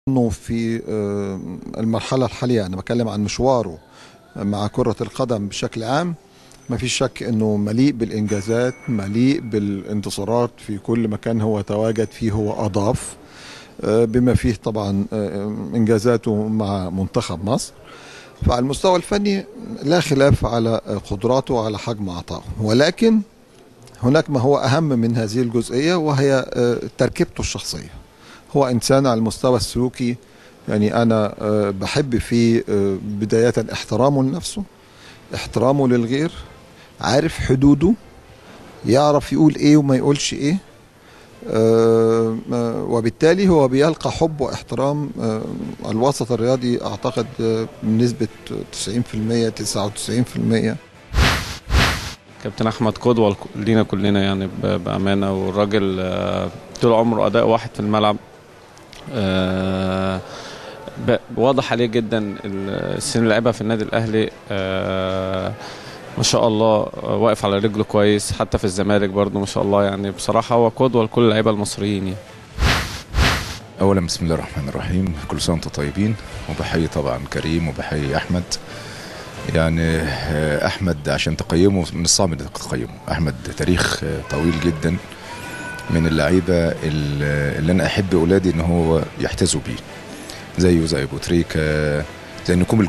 انه في المرحلة الحالية، أنا بتكلم عن مشواره مع كرة القدم بشكل عام، ما فيش شك أنه مليء بالإنجازات، مليء بالانتصارات في كل مكان هو تواجد فيه، هو أضاف بما فيه طبعا إنجازاته مع منتخب مصر. فعلى المستوى الفني لا خلاف على قدراته وعلى حجم عطائه، ولكن هناك ما هو أهم من هذه الجزئية وهي تركيبته الشخصية. هو إنسان على المستوى السلوكي، يعني أنا بحب فيه بداية احترامه لنفسه، احترامه للغير، عارف حدوده، يعرف يقول إيه وما يقولش إيه، وبالتالي هو بيلقى حب واحترام الوسط الرياضي أعتقد بنسبة 90% 99%. كابتن أحمد قدوة لينا كلنا يعني بأمانة، والراجل طول عمره أداء واحد في الملعب، واضح عليه جدا السنين اللي لعبها في النادي الأهلي، ما شاء الله واقف على رجله كويس، حتى في الزمالك برضه ما شاء الله، يعني بصراحة هو قدوة لكل اللعيبة المصريين يعني. أولا بسم الله الرحمن الرحيم، كل سنة وأنتم طيبين، وبحيي طبعا كريم وبحيي أحمد. يعني أحمد عشان تقيمه من الصعب انك تقيمه، أحمد تاريخ طويل جدا من اللعيبة اللي أنا أحب أولادي إن هو يحتذوا بيه، زيه زي أبو تريكة، زي النجوم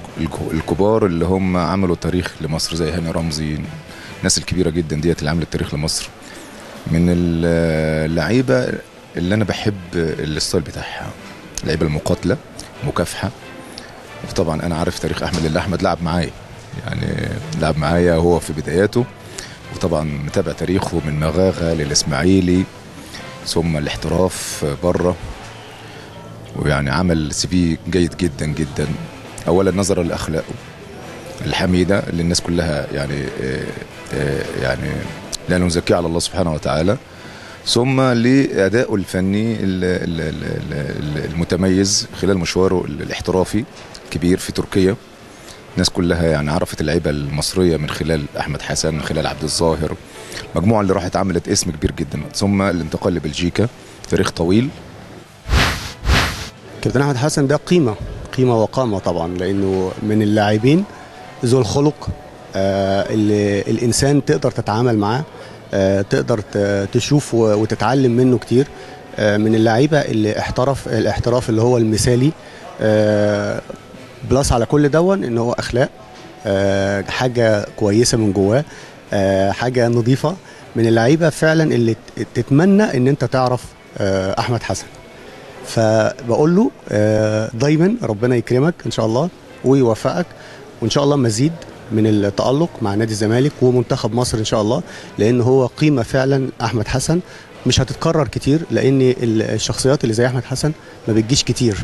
الكبار اللي هم عملوا تاريخ لمصر، زي هاني رمزي، الناس الكبيرة جدا ديت اللي عملت تاريخ لمصر. من اللعيبة اللي أنا بحب ال style بتاعها، اللعيبة المقاتلة مكافحة. طبعا أنا عارف تاريخ أحمد، اللي أحمد لعب معايا، يعني لعب معايا هو في بداياته، وطبعا متابع تاريخه من مغاغة للإسماعيلي ثم الاحتراف بره، ويعني عمل CV جيد جدا جدا. اولا نظرا لاخلاقه الحميدة اللي الناس كلها يعني لا نزكيه على الله سبحانه وتعالى، ثم لادائه الفني المتميز خلال مشواره الاحترافي الكبير في تركيا. الناس كلها يعني عرفت اللعيبة المصرية من خلال احمد حسن، من خلال عبد الظاهر، المجموعة اللي راحت عملت اسم كبير جدا، ثم الانتقال لبلجيكا، تاريخ طويل. كابتن احمد حسن ده قيمة وقامه طبعا، لانه من اللاعبين ذو الخلق اللي الانسان تقدر تتعامل معاه، تقدر تشوف وتتعلم منه كتير، من اللعيبة اللي احترف الاحتراف اللي هو المثالي، plus على كل دون ان هو اخلاق، حاجة كويسة من جواه، حاجة نظيفة، من اللعيبة فعلا اللي تتمنى ان انت تعرف احمد حسن. فبقول له دايما ربنا يكرمك ان شاء الله ويوفقك، وان شاء الله مزيد من التألق مع نادي الزمالك ومنتخب مصر ان شاء الله، لان هو قيمة فعلا. احمد حسن مش هتتكرر كتير، لان الشخصيات اللي زي احمد حسن ما بتجيش كتير،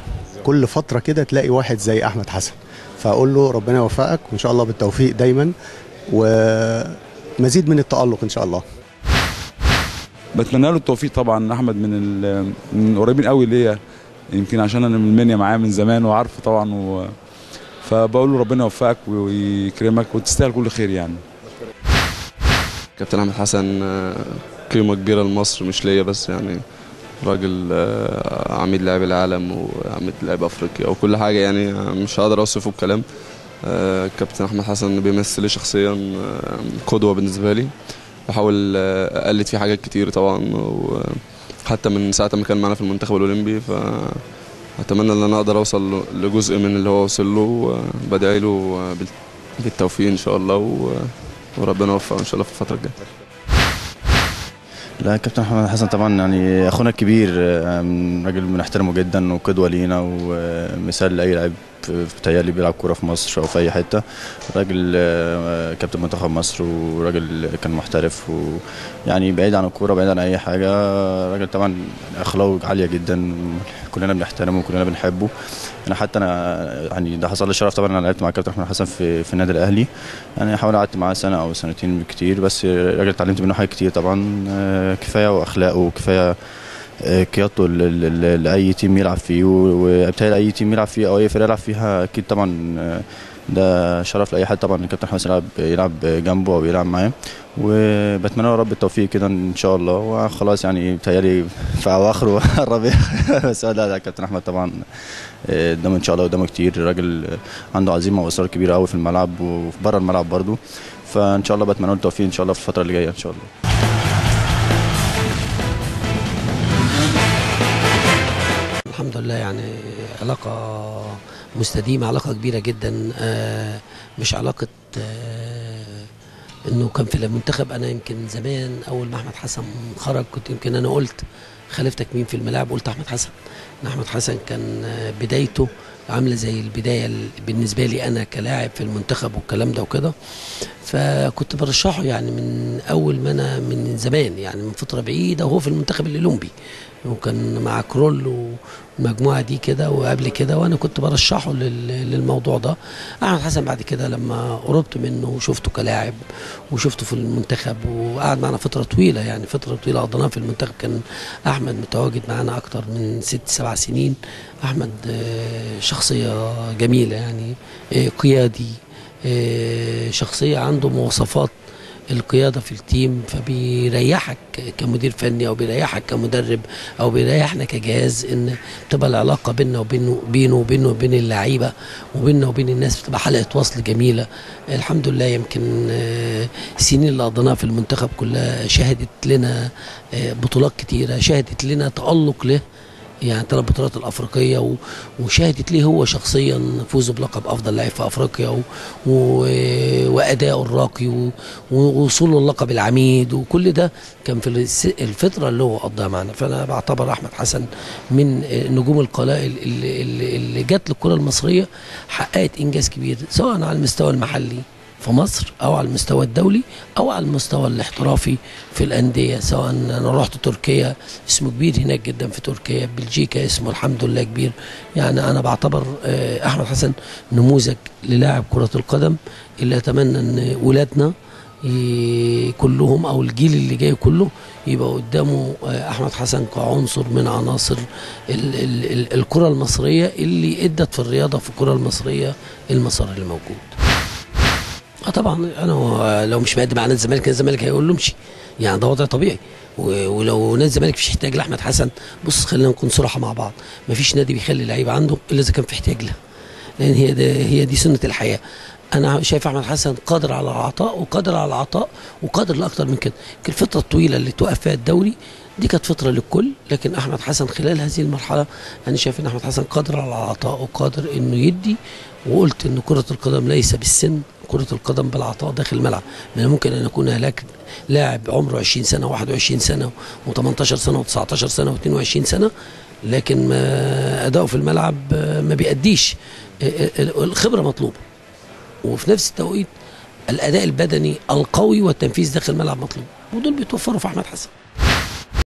كل فترة كده تلاقي واحد زي احمد حسن. فاقول له ربنا يوفقك وان شاء الله بالتوفيق دايما ومزيد من التألق ان شاء الله. بتمنى له التوفيق طبعا. احمد من قريبين قوي ليا، يمكن عشان انا من المنيا معاه من زمان وعارفه طبعا، فبقول له ربنا يوفقك ويكرمك وتستاهل كل خير يعني. كابتن احمد حسن قيمة كبيرة لمصر، مش ليا بس، يعني راجل عميد لاعب العالم وعميد لاعب افريقيا وكل حاجة، يعني مش هقدر اوصفه بكلام. كابتن احمد حسن بيمثل لي شخصيا قدوة بالنسبة لي، بحاول اقلد فيه حاجات كتير طبعا، وحتى من ساعة ما كان معانا في المنتخب الاولمبي، فاتمنى ان انا اقدر اوصل لجزء من اللي هو وصل له، وبدعي له بالتوفيق ان شاء الله، وربنا يوفقه ان شاء الله في الفترة الجاية. لا، كابتن احمد حسن طبعا يعني اخونا الكبير، راجل بنحترمه جدا وقدوه لينا ومثال لاي لاعب بتهيألي بيلعب كورة في مصر او في اي حتة. راجل كابتن منتخب مصر، وراجل كان محترف، ويعني بعيد عن الكورة بعيد عن اي حاجة، راجل طبعا اخلاقه عالية جدا، كلنا بنحترمه وكلنا بنحبه. انا حتى انا يعني ده حصل لي الشرف طبعا، انا لعبت مع كابتن احمد حسن في النادي الاهلي، يعني حاول قعدت معاه سنة او سنتين بالكتير، بس راجل اتعلمت منه حاجات كتير طبعا، كفاية واخلاقه وكفاية قيادته لاي team يلعب فيه، وبالتالي اي team يلعب فيه او اي فرقه يلعب فيها اكيد طبعا ده شرف لاي حد طبعا ان كابتن احمد يلعب جنبه او يلعب معاه، وبتمنى له رب التوفيق كده ان شاء الله. وخلاص يعني بتهيألي في اواخره الربيع بس لا كابتن احمد طبعا قدامه ان شاء الله، قدامه كتير. الراجل عنده عزيمة واصرار كبير قوي في الملعب وفي بره الملعب برده، فان شاء الله بتمنى له التوفيق ان شاء الله في الفترة اللي جاية ان شاء الله. الحمد لله يعني علاقة مستديمه، علاقة كبيرة جدا، مش علاقة انه كان في المنتخب. انا يمكن زمان اول ما احمد حسن خرج كنت يمكن انا قلت خليفتك مين في الملاعب، قلت احمد حسن. ان احمد حسن كان بدايته عامله زي البداية بالنسبة لي انا كلاعب في المنتخب والكلام ده وكده، فكنت برشحه يعني من اول ما انا من زمان، يعني من فترة بعيدة وهو في المنتخب الاولمبي وكان مع كرول والمجموعة دي كده وقبل كده، وانا كنت برشحه للموضوع ده. احمد حسن بعد كده لما قربت منه وشفته كلاعب وشفته في المنتخب وقعد معنا فترة طويلة، يعني فترة طويلة قضيناها في المنتخب، كان احمد متواجد معنا اكتر من 6 7 سنين. احمد شخصية جميلة يعني، قيادي، شخصية عنده مواصفات القيادة في ال team، فبيريحك كمدير فني او بيريحك كمدرب او بيريحنا كجهاز، ان بتبقى العلاقة بيننا وبينه، بينه وبينه وبين اللعيبة وبيننا وبين الناس، بتبقى حلقة وصل جميلة. الحمد لله يمكن السنين اللي قضيناها في المنتخب كلها شهدت لنا بطولات كتيرة، شهدت لنا تألق له، يعني 3 بطولات الافريقية، وشهدت ليه هو شخصيا فوزه بلقب افضل لاعب في افريقيا واداؤه الراقي ووصوله للقب العميد، وكل ده كان في الفترة اللي هو قضاها معنا. فانا بعتبر احمد حسن من نجوم القلائل اللي جت للكرة المصرية، حققت انجاز كبير سواء على المستوى المحلي في مصر او على المستوى الدولي او على المستوى الاحترافي في الاندية. سواء انا رحت تركيا، اسمه كبير هناك جدا في تركيا، بلجيكا اسمه الحمد لله كبير. يعني انا بعتبر احمد حسن نموذج للاعب كره القدم اللي اتمنى ان ولادنا كلهم او الجيل اللي جاي كله يبقى قدامه احمد حسن كعنصر من عناصر الكره المصرية اللي ادت في الرياضة في الكره المصرية المسار اللي موجود. طبعا انا لو مش مقدم على نادي الزمالك، نادي الزمالك هيقول له امشي، يعني ده وضع طبيعي. ولو نادي الزمالك مش احتياج لاحمد حسن، بص خلينا نكون صراحة مع بعض، مفيش نادي بيخلي لعيب عنده الا اذا كان في احتياج له، لان هي دي سنة الحياة. انا شايف احمد حسن قادر على العطاء وقادر على العطاء وقادر لاكثر من كده. يمكن الفترة الطويلة اللي توقف فيها الدوري دي كانت فترة للكل، لكن احمد حسن خلال هذه المرحلة انا شايف ان احمد حسن قادر على العطاء وقادر انه يدي. وقلت ان كره القدم ليس بالسن، كره القدم بالعطاء داخل الملعب. من الممكن ان يكون هناك لاعب عمره 20 سنة و21 سنة و18 سنة و19 سنة و22 سنة، لكن ما اداؤه في الملعب ما بيأديش. الخبرة مطلوبه، وفي نفس التوقيت الاداء البدني القوي والتنفيذ داخل الملعب مطلوب، ودول بيتوفروا في احمد حسن.